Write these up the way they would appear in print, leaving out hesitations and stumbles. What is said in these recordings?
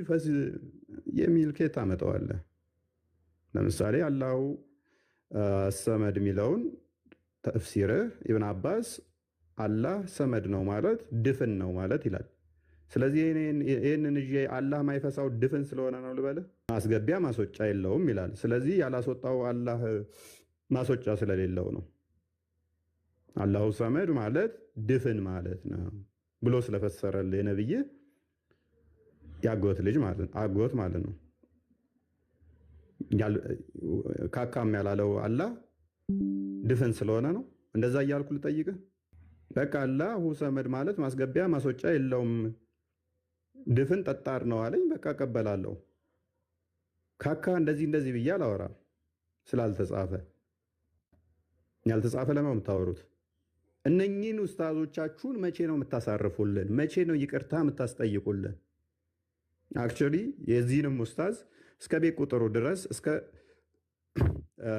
ፈስ የሚል ከየት ታመጣዋለህ? ለምሳሌ አላሁ ሰመድ የሚለውን ተፍሲርህ ኢብን አባስ አላህ ሰመድ ነው ማለት ድፍን ነው ማለት ይላል። ስለዚህ ይህንን ይዤ አላህ ማይፈሳው ድፍን ስለሆነ ነው ልበልህ? ማስገቢያ ማስወጫ የለውም ይላል። ስለዚህ ያላስወጣው አላህ ማስወጫ ስለሌለው ነው። አላሁ ሰመድ ማለት ድፍን ማለት ነው ብሎ ስለፈሰረልህ የነብይህ ያጎት ልጅ ማለት ነው፣ አጎት ማለት ነው። ካካም ያላለው አላህ ድፍን ስለሆነ ነው። እንደዛ እያልኩ ልጠይቅህ። በቃ አላሁ ሰመድ ማለት ማስገቢያ ማስወጫ የለውም፣ ድፍን ጠጣር ነው አለኝ። በቃ እቀበላለሁ። ካካ እንደዚህ እንደዚህ ብዬ አላወራም ስላልተጻፈ። ያልተጻፈ ለምን የምታወሩት? እነኚህን ኡስታዞቻችሁን መቼ ነው የምታሳርፉልን? መቼ ነው ይቅርታ የምታስጠይቁልን? Actually የዚህንም ኡስታዝ እስከ ቤት ቁጥሩ ድረስ እስከ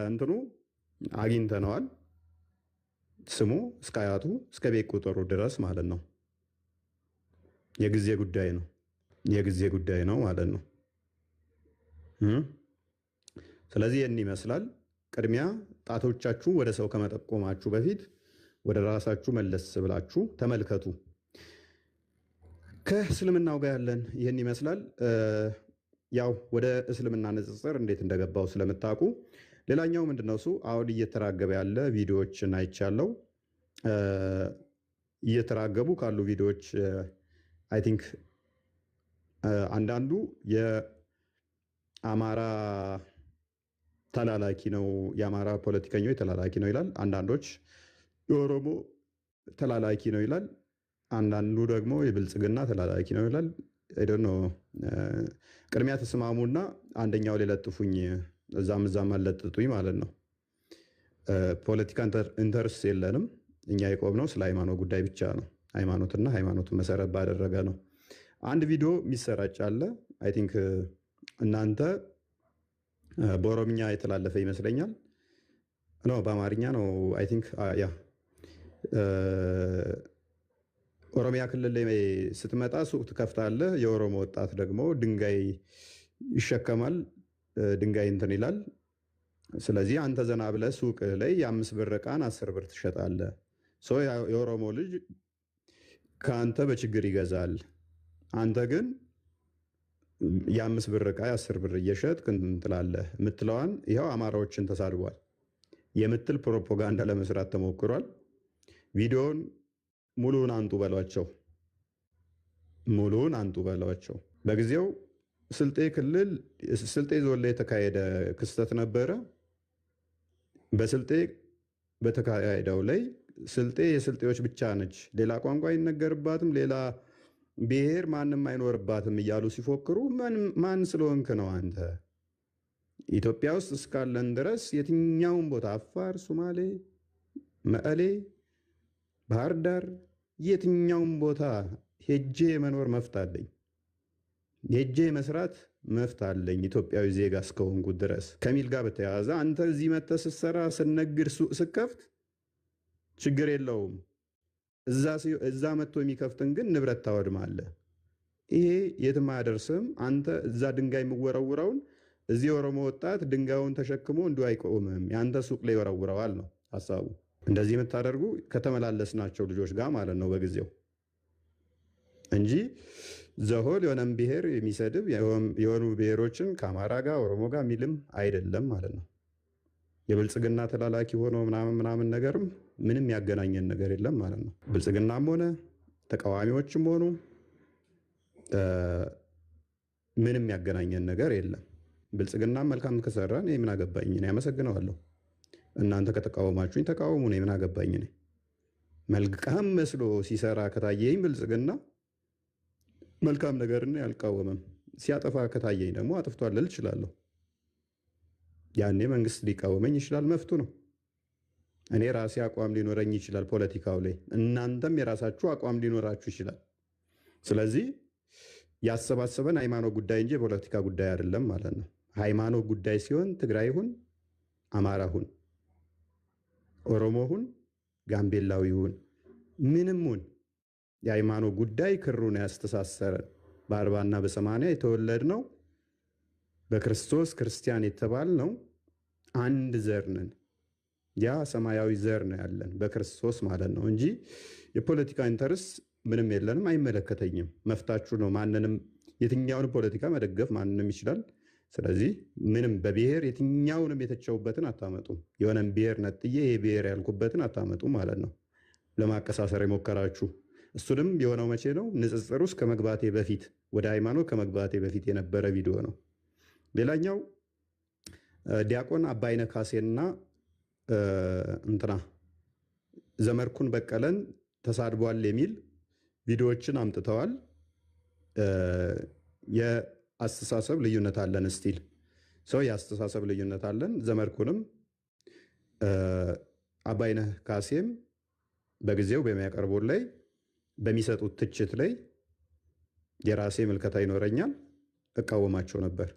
እንትኑ አግኝተነዋል። ስሙ እስከ አያቱ እስከ ቤት ቁጥሩ ድረስ ማለት ነው። የጊዜ ጉዳይ ነው። የጊዜ ጉዳይ ነው ማለት ነው። ስለዚህ ይህን ይመስላል። ቅድሚያ ጣቶቻችሁ ወደ ሰው ከመጠቆማችሁ በፊት ወደ ራሳችሁ መለስ ብላችሁ ተመልከቱ። ከእስልምናው ጋር ያለን ይህን ይመስላል። ያው ወደ እስልምና ንጽጽር እንዴት እንደገባው ስለምታውቁ፣ ሌላኛው ምንድነው እሱ አሁን እየተራገበ ያለ ቪዲዮዎችን አይቻለው። እየተራገቡ ካሉ ቪዲዮዎች I think አንዳንዱ የአማራ ተላላኪ ነው፣ የአማራ ፖለቲከኞች ተላላኪ ነው ይላል። አንዳንዶች የኦሮሞ ተላላኪ ነው ይላል። አንዳንዱ ደግሞ የብልጽግና ተላላኪ ነው ይላል። I don't know። ቅድሚያ ተስማሙና አንደኛው ላይ ለጥፉኝ፣ እዛም እዛም አለጥጡኝ ማለት ነው። ፖለቲካ interest የለንም። እኛ የቆምነው ስለ ሃይማኖት ጉዳይ ብቻ ነው። ሃይማኖትና ሃይማኖትን መሰረት ባደረገ ነው። አንድ ቪዲዮ የሚሰራጭ አለ። I think እናንተ በኦሮምኛ የተላለፈ ይመስለኛል። No፣ በአማርኛ ነው። I think yeah፣ ኦሮሚያ ክልል ላይ ስትመጣ ሱቅ ትከፍታለህ። የኦሮሞ ወጣት ደግሞ ድንጋይ ይሸከማል፣ ድንጋይ እንትን ይላል። ስለዚህ አንተ ዘና ብለህ ሱቅ ላይ የ5 ብር ዕቃን 10 ብር ትሸጣለህ። So የኦሮሞ ልጅ ከአንተ በችግር ይገዛል። አንተ ግን የ5 ብር ዕቃ የ10 ብር እየሸጥክ እንትን ትላለህ የምትለዋን ይኸው አማራዎችን ተሳድቧል የምትል ፕሮፓጋንዳ ለመስራት ተሞክሯል። ቪዲዮን ሙሉውን አንጡ በሏቸው፣ ሙሉውን አንጡ በሏቸው። በጊዜው ስልጤ ክልል ስልጤ ዞን ላይ የተካሄደ ክስተት ነበረ። በስልጤ በተካሄደው ላይ ስልጤ የስልጤዎች ብቻ ነች፣ ሌላ ቋንቋ አይነገርባትም፣ ሌላ ብሔር ማንም አይኖርባትም እያሉ ሲፎክሩ ማን ስለሆንክ ነው አንተ? ኢትዮጵያ ውስጥ እስካለን ድረስ የትኛውም ቦታ አፋር፣ ሶማሌ፣ መቀሌ፣ ባህር ዳር፣ የትኛውም ቦታ ሄጄ የመኖር መብት አለኝ። ሄጄ የመስራት መብት አለኝ ኢትዮጵያዊ ዜጋ እስከሆንኩ ድረስ ከሚል ጋር በተያያዘ አንተ እዚህ መተህ ስትሰራ፣ ስትነግድ፣ ሱቅ ስትከፍት ችግር የለውም። እዛ መጥቶ የሚከፍትን ግን ንብረት ታወድማለህ። ይሄ የትም አያደርስም። አንተ እዛ ድንጋይ የምወረውረውን እዚህ የኦሮሞ ወጣት ድንጋዩን ተሸክሞ እንዲሁ አይቆምም፣ የአንተ ሱቅ ላይ ይወረውረዋል ነው ሀሳቡ። እንደዚህ የምታደርጉ ከተመላለስናቸው ልጆች ጋር ማለት ነው በጊዜው እንጂ the whole የሆነም ብሔር የሚሰድብ የሆኑ ብሔሮችን ከአማራ ጋር ኦሮሞ ጋር የሚልም አይደለም ማለት ነው። የብልጽግና ተላላኪ ሆኖ ምናምን ምናምን ነገርም ምንም ያገናኘን ነገር የለም ማለት ነው። ብልጽግናም ሆነ ተቃዋሚዎችም ሆኑ ምንም ያገናኘን ነገር የለም። ብልጽግናም መልካም ከሰራ እኔ ምን አገባኝ? እኔ አመሰግነዋለሁ። እናንተ ከተቃወማችሁኝ ተቃወሙ፣ እኔ ምን አገባኝ? እኔ መልካም መስሎ ሲሰራ ከታየኝ ብልጽግና መልካም ነገርን አልቃወምም። ሲያጠፋ ከታየኝ ደግሞ አጥፍቷል ልል እችላለሁ። ያኔ መንግስት ሊቃወመኝ ይችላል፣ መብቱ ነው። እኔ ራሴ አቋም ሊኖረኝ ይችላል ፖለቲካው ላይ፣ እናንተም የራሳችሁ አቋም ሊኖራችሁ ይችላል። ስለዚህ ያሰባሰበን ሃይማኖት ጉዳይ እንጂ የፖለቲካ ጉዳይ አይደለም ማለት ነው። ሃይማኖት ጉዳይ ሲሆን ትግራይ ሁን፣ አማራ ሁን፣ ኦሮሞ ሁን፣ ጋምቤላዊ ሁን፣ ምንም ሁን የሃይማኖት ጉዳይ ክሩን ያስተሳሰረን በ40ና በ80 የተወለድነው፣ በክርስቶስ ክርስቲያን የተባልነው አንድ ዘር ነን። ያ ሰማያዊ ዘር ነው ያለን በክርስቶስ ማለት ነው እንጂ የፖለቲካ interest ምንም የለንም፣ አይመለከተኝም። መፍታችሁ ነው። ማንንም የትኛውን ፖለቲካ መደገፍ ማንንም ይችላል። ስለዚህ ምንም በብሔር የትኛውንም የተቸውበትን አታመጡም። የሆነን ብሔር ነጥዬ ይሄ ብሔር ያልኩበትን አታመጡም ማለት ነው። ለማቀሳሰር የሞከራችሁ እሱንም የሆነው መቼ ነው? ንጽጽር ውስጥ ከመግባቴ በፊት፣ ወደ ሃይማኖት ከመግባቴ በፊት የነበረ ቪዲዮ ነው። ሌላኛው ዲያቆን አባይነህ ካሴና እንትና ዘመድኩን በቀለን ተሳድቧል የሚል ቪዲዮዎችን አምጥተዋል። የአስተሳሰብ ልዩነት አለን፣ still so የአስተሳሰብ ልዩነት አለን። ዘመድኩንም አባይነህ ካሴም በጊዜው በሚያቀርቡት ላይ፣ በሚሰጡት ትችት ላይ የራሴ ምልከታ ይኖረኛል፣ እቃወማቸው ነበር።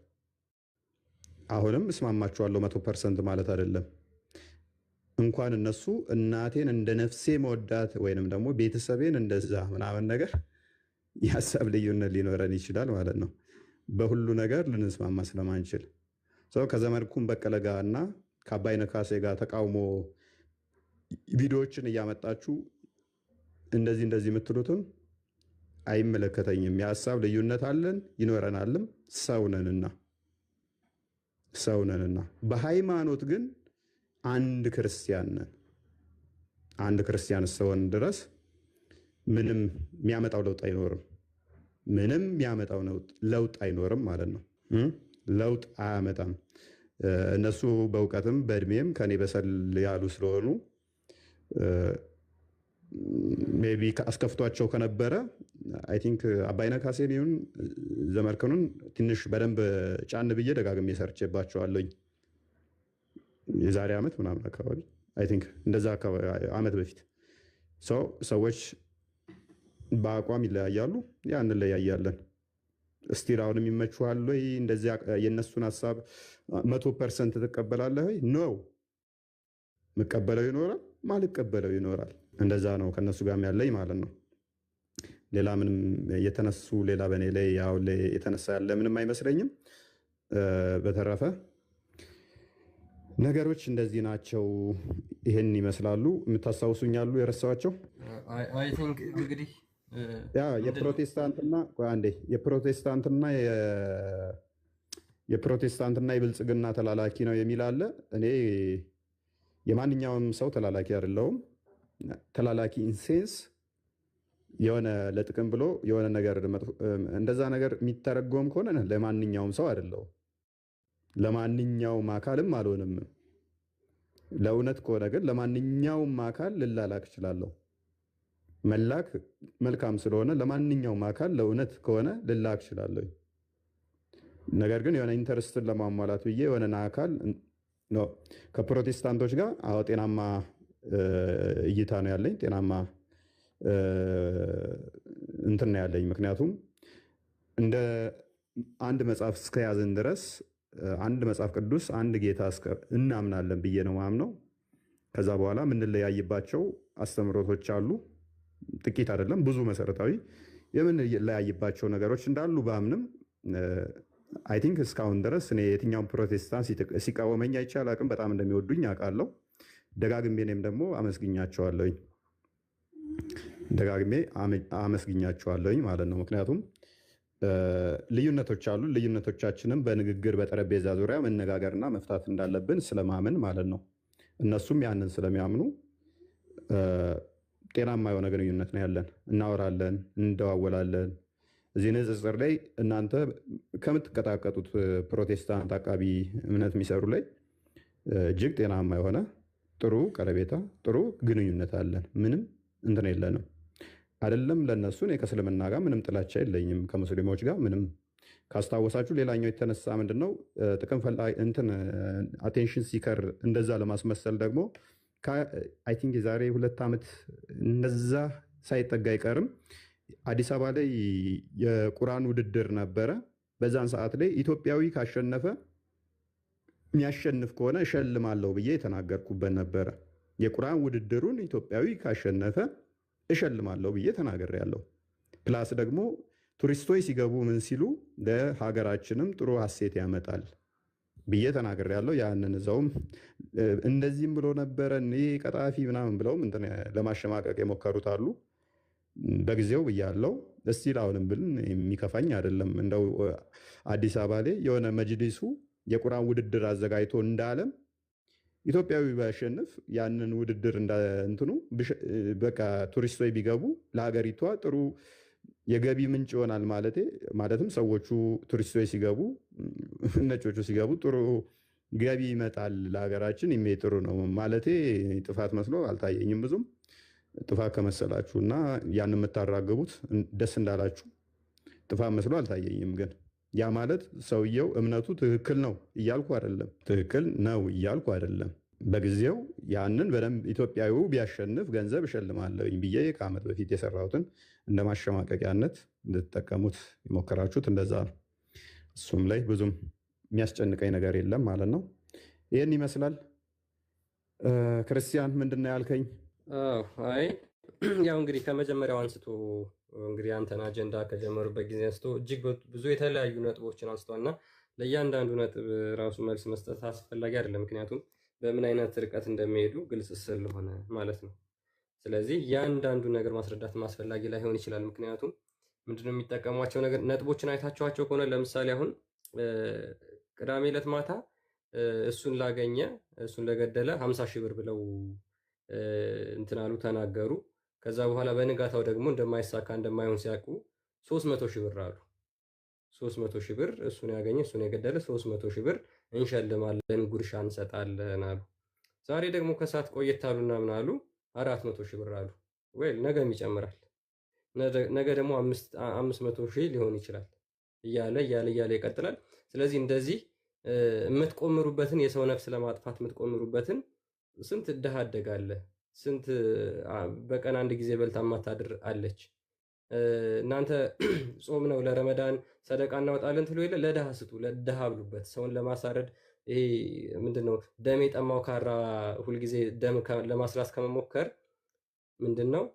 አሁንም እስማማቸዋለሁ 100% ማለት አይደለም። እንኳን እነሱ እናቴን እንደ ነፍሴ መወዳት ወይንም ደግሞ ቤተሰቤን እንደዛ ምናምን ነገር የሀሳብ ልዩነት ሊኖረን ይችላል ማለት ነው። በሁሉ ነገር ልንስማማ ስለማንችል so ከዘመድኩን በቀለ ጋር እና ከአባይነህ ካሴ ጋር ተቃውሞ ቪዲዮዎችን እያመጣችሁ እንደዚህ እንደዚህ የምትሉትም አይመለከተኝም። የሀሳብ ልዩነት አለን፣ ይኖረናልም፣ ሰው ነንና፣ ሰው ነንና። በሃይማኖት ግን አንድ ክርስቲያን ነን። አንድ ክርስቲያን እስከሆን ድረስ ምንም የሚያመጣው ለውጥ አይኖርም። ምንም የሚያመጣው ለውጥ አይኖርም ማለት ነው። ለውጥ አያመጣም። እነሱ በእውቀትም በእድሜም ከኔ በሰል ያሉ ስለሆኑ maybe አስከፍቷቸው ከነበረ I think አባይነህ ካሴን ይሁን ዘመድኩንን ትንሽ በደንብ ጫን ብዬ ደጋግሜ ሰርቼባቸዋለሁኝ። የዛሬ ዓመት ምናምን አካባቢ፣ I think እንደዛ ዓመት በፊት። ሰዎች በአቋም ይለያያሉ፣ ያ እንለያያለን። Still አሁን የሚመችኋል ወይ? እንደዚያ የእነሱን ሀሳብ 100% ትቀበላለህ ወይ? No፣ ምቀበለው ይኖራል፣ ማልቀበለው ይኖራል። እንደዛ ነው ከእነሱ ጋርም ያለኝ ማለት ነው። ሌላ ምንም የተነሱ ሌላ በእኔ ላይ አሁን ላይ የተነሳ ያለ ምንም አይመስለኝም። በተረፈ ነገሮች እንደዚህ ናቸው። ይህን ይመስላሉ። የምታስታውሱኝ አሉ የረሳኋቸው? I think እንግዲህ ያ ምንድን ነው? የፕሮቴስታንትና፣ ቆይ አንዴ፣ የፕሮቴስታንትና የብልጽግና ተላላኪ ነው የሚል አለ። እኔ የማንኛውም ሰው ተላላኪ አይደለሁም። ተላላኪ in sense የሆነ ለጥቅም ብሎ የሆነ ነገር እንደዛ ነገር የሚተረጎም ከሆነ ለማንኛውም ሰው አይደለሁም። ለማንኛውም አካልም አልሆንም። ለእውነት ከሆነ ግን ለማንኛውም አካል ልላላክ እችላለሁ። መላክ መልካም ስለሆነ ለማንኛውም አካል ለእውነት ከሆነ ልላክ እችላለሁ። ነገር ግን የሆነ interest ን ለማሟላት ብዬ የሆነን አካል no። ከፕሮቴስታንቶች ጋር አዎ ጤናማ እይታ ነው ያለኝ፣ ጤናማ እንትን ነው ያለኝ። ምክንያቱም እንደ አንድ መጽሐፍ እስከያዝን ድረስ፣ አንድ መጽሐፍ ቅዱስ፣ አንድ ጌታ እናምናለን ብዬ ነው ማምነው። ከዛ በኋላ የምንለያይባቸው አስተምህሮቶች አሉ። ጥቂት አይደለም፣ ብዙ መሰረታዊ የምንለያይባቸው ነገሮች እንዳሉ ባምንም I think እስካሁን ድረስ እኔ የትኛውን ፕሮቴስታንት ሲቃወመኝ አይቼ አላውቅም። በጣም እንደሚወዱኝ አውቃለሁ። ደጋግሜ እኔም ደግሞ አመስግኛቸዋለሁኝ፣ ደጋግሜ አመስግኛቸዋለሁኝ ማለት ነው። ምክንያቱም ልዩነቶች አሉ። ልዩነቶቻችንም በንግግር በጠረጴዛ ዙሪያ መነጋገርና መፍታት እንዳለብን ስለማምን ማለት ነው። እነሱም ያንን ስለሚያምኑ ጤናማ የሆነ ግንኙነት ነው ያለን። እናወራለን፣ እንደዋወላለን። እዚህ ንጽጽር ላይ እናንተ ከምትቀጣቀጡት ፕሮቴስታንት አቃቢ እምነት የሚሰሩ ላይ እጅግ ጤናማ የሆነ ጥሩ ቀረቤታ፣ ጥሩ ግንኙነት አለን። ምንም እንትን የለንም። አይደለም ለእነሱ እኔ ከእስልምና ጋር ምንም ጥላቻ የለኝም። ከሙስሊሞች ጋር ምንም። ካስታወሳችሁ ሌላኛው የተነሳ ምንድን ነው፣ ጥቅም ፈላጊ እንትን attention seeker እንደዛ ለማስመሰል ደግሞ I think የዛሬ 2 ዓመት እንደዛ ሳይጠጋ አይቀርም አዲስ አበባ ላይ የቁርአን ውድድር ነበረ። በዛን ሰዓት ላይ ኢትዮጵያዊ ካሸነፈ፣ የሚያሸንፍ ከሆነ እሸልማለሁ ብዬ የተናገርኩበት ነበረ። የቁርአን ውድድሩን ኢትዮጵያዊ ካሸነፈ እሸልማለሁ ብዬ ተናግሬያለሁ። Plus ደግሞ ቱሪስቶች ሲገቡ ምን ሲሉ ለሀገራችንም ጥሩ ሀሴት ያመጣል ብዬ ተናግሬያለሁ። ያንን እዛውም እንደዚህም ብሎ ነበረ ይህ ቀጣፊ ምናምን ብለውም እንትን ለማሸማቀቅ የሞከሩት አሉ። በጊዜው ብያለው። Still አሁንም ብል የሚከፋኝ አይደለም። እንደው አዲስ አበባ ላይ የሆነ መጅሊሱ የቁርአን ውድድር አዘጋጅቶ እንዳለም ኢትዮጵያዊ ቢያሸንፍ ያንን ውድድር እንትኑ በቃ ቱሪስቶች ቢገቡ ለሀገሪቷ ጥሩ የገቢ ምንጭ ይሆናል። ማለቴ ማለትም ሰዎቹ ቱሪስቶች ሲገቡ፣ ነጮቹ ሲገቡ ጥሩ ገቢ ይመጣል ለሀገራችን። ይሜ ጥሩ ነው ማለቴ ጥፋት መስሎ አልታየኝም። ብዙም ጥፋት ከመሰላችሁ እና ያን የምታራግቡት ደስ እንዳላችሁ፣ ጥፋት መስሎ አልታየኝም። ግን ያ ማለት ሰውየው እምነቱ ትክክል ነው እያልኩ አይደለም። ትክክል ነው እያልኩ አይደለም። በጊዜው ያንን በደንብ ኢትዮጵያዊው ቢያሸንፍ ገንዘብ እሸልማለሁኝ ብዬ ከዓመት በፊት የሰራሁትን እንደ ማሸማቀቂያነት እንድትጠቀሙት የሞከራችሁት እንደዛ ነው። እሱም ላይ ብዙም የሚያስጨንቀኝ ነገር የለም ማለት ነው። ይህን ይመስላል። ክርስቲያን፣ ምንድን ነው ያልከኝ? አዎ፣ አይ፣ ያው እንግዲህ ከመጀመሪያው አንስቶ እንግዲህ አንተን አጀንዳ ከጀመሩበት ጊዜ አንስቶ እጅግ ብዙ የተለያዩ ነጥቦችን አንስቷል እና ለእያንዳንዱ ነጥብ ራሱ መልስ መስጠት አስፈላጊ አይደለም። ምክንያቱም በምን አይነት ርቀት እንደሚሄዱ ግልጽ ስለሆነ ማለት ነው። ስለዚህ እያንዳንዱ ነገር ማስረዳት አስፈላጊ ላይሆን ይችላል። ምክንያቱም ምንድነው የሚጠቀሟቸው ነገር ነጥቦችን አይታችኋቸው ከሆነ፣ ለምሳሌ አሁን ቅዳሜ ዕለት ማታ እሱን ላገኘ፣ እሱን ለገደለ 50,000 ብር ብለው እንትን አሉ፣ ተናገሩ። ከዛ በኋላ በንጋታው ደግሞ እንደማይሳካ፣ እንደማይሆን ሲያውቁ 300,000 ብር አሉ። 300,000 ብር፣ እሱን ያገኘ፣ እሱን የገደለ 300,000 ብር እንሸልማለን፣ ጉርሻ እንሰጣለን አሉ። ዛሬ ደግሞ ከሰዓት ቆየት አሉና ምን አሉ? 400,000 ብር አሉ። ወይ ነገም ይጨምራል። ነገ ደግሞ 500,000 ሊሆን ይችላል፣ እያለ እያለ እያለ ይቀጥላል። ስለዚህ እንደዚህ የምትቆምሩበትን፣ የሰው ነፍስ ለማጥፋት የምትቆምሩበትን፣ ስንት ድሃ አደግ አለ፣ ስንት በቀን አንድ ጊዜ በልታ ማታድር አለች። እናንተ ጾም ነው፣ ለረመዳን ሰደቃ እናወጣለን ትሉ የለ፣ ለድሃ ስጡ፣ ለድሃ ብሉበት። ሰውን ለማሳረድ ይሄ ምንድነው? ደም የጠማው ካራ ሁልጊዜ ደም ለማስላስ ከመሞከር ምንድነው፣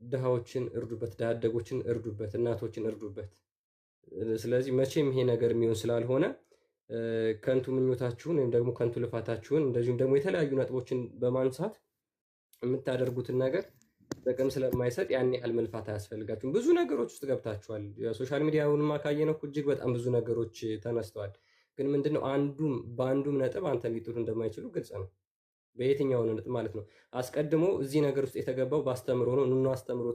ድሃዎችን እርዱበት፣ ድሃ አደጎችን እርዱበት፣ እናቶችን እርዱበት። ስለዚህ መቼም ይሄ ነገር የሚሆን ስላልሆነ ከንቱ ምኞታችሁን ወይም ደግሞ ከንቱ ልፋታችሁን፣ እንደዚሁም ደግሞ የተለያዩ ነጥቦችን በማንሳት የምታደርጉትን ነገር ጥቅም ስለማይሰጥ ያን ያህል መልፋት አያስፈልጋችሁም። ብዙ ነገሮች ውስጥ ገብታችኋል። Social media ውንም ካየነው እጅግ በጣም ብዙ ነገሮች ተነስተዋል። ግን ምንድነው፣ አንዱም በአንዱም ነጥብ አንተን ሊጥሉ እንደማይችሉ ግልጽ ነው። በየትኛው ነጥብ ማለት ነው። አስቀድሞ እዚህ ነገር ውስጥ የተገባው በአስተምሮ ነው። ኑኑ አስተምሮ